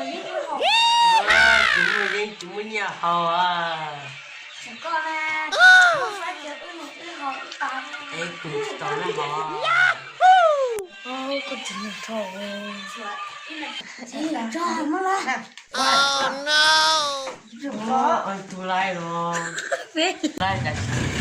Tsis muaj yeeb tsis muaj nyiaj haus. Es kuv tsis tau noj haus. Tus laij los, laij tas sis.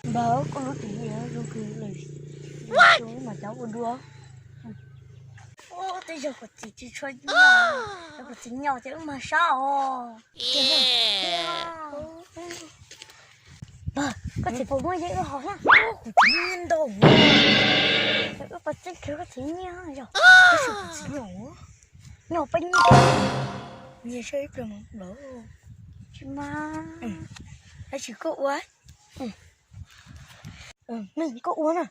Npawg, koj lub txiv zoo kawg li, mas cov ua dua. Tej zaum kuv txiv tsis tshua nyob, yog kuv txiv nyob ces wb mag sab os. Npawg, koj txiv puas muaj yeeb wb haus na? Kuv txiv nyiaj ntau, wb puas txeeb kiag koj txiv nyiaj yog? Tab sis kuv txiv nyiaj, nyiaj peb nyiaj, nyiaj saib ib pliag mas lawm. Tsis mas, tab sis koj ua, koj ua na.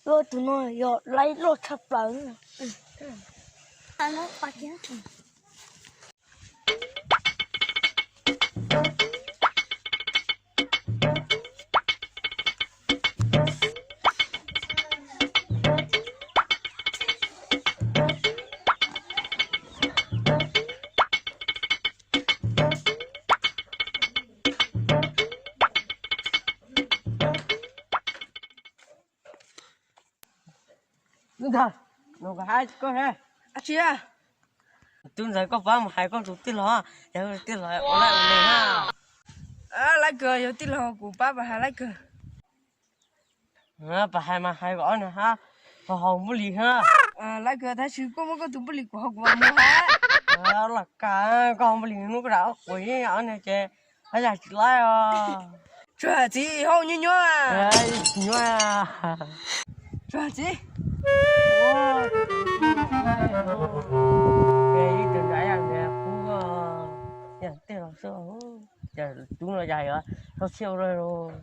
Ua tus no yog laib loj tshaj plaws. Tub ntxawm, nug koj hais koj, dab tsi? Tub ntxawm, koj pab mus hais koj tus tij laug, yog tij laug ua laij ua leeg na. Laib kawg, yog tij laug kuv pab pab hais laib kawg. Pab hais mas hais kom ob niag hab, haus npuj lis na. Laib kawg, tab sis koj muab koj tus npuj lis kuv haus kuv mam mus hais. Los kawg, koj haus npuj lis hnub koj rau ob quav, ob niag ces haj yam tsis laib os. Tsuag txiv, haus nyuaj nyuaj. Nyuaj. Tsuag txiv. Ib tug nrad yam nrad kub, yam tej los xwb. Cas tub no yam yuav txhob txhiaj ua luaj.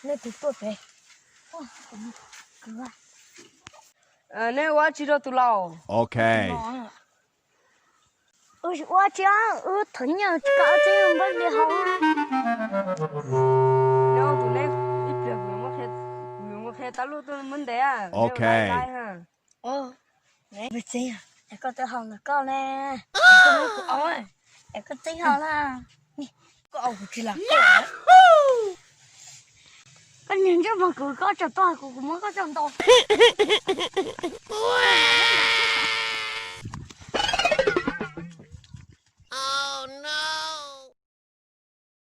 Nej tus tuaj pem. Nej ua dab tsi rau tus laus? Ok. Wb tsis ua dab tsi, wb thov nyiaj tsis kam wb txiv npawg li haus. Nyob tus neb ib pliag kuv yuav muab qhia tas lub tuaj muab ntes. Ok. Npawg txiv, es koj twb haus ntawm koj ne, es koj muab kuv au, es koj txeeb haus na. Koj au kuv tsis lam koj. Koj niag ntsej muag kwv, koj tseem tuaj hais kuv, kuv muab koj coj ntaus.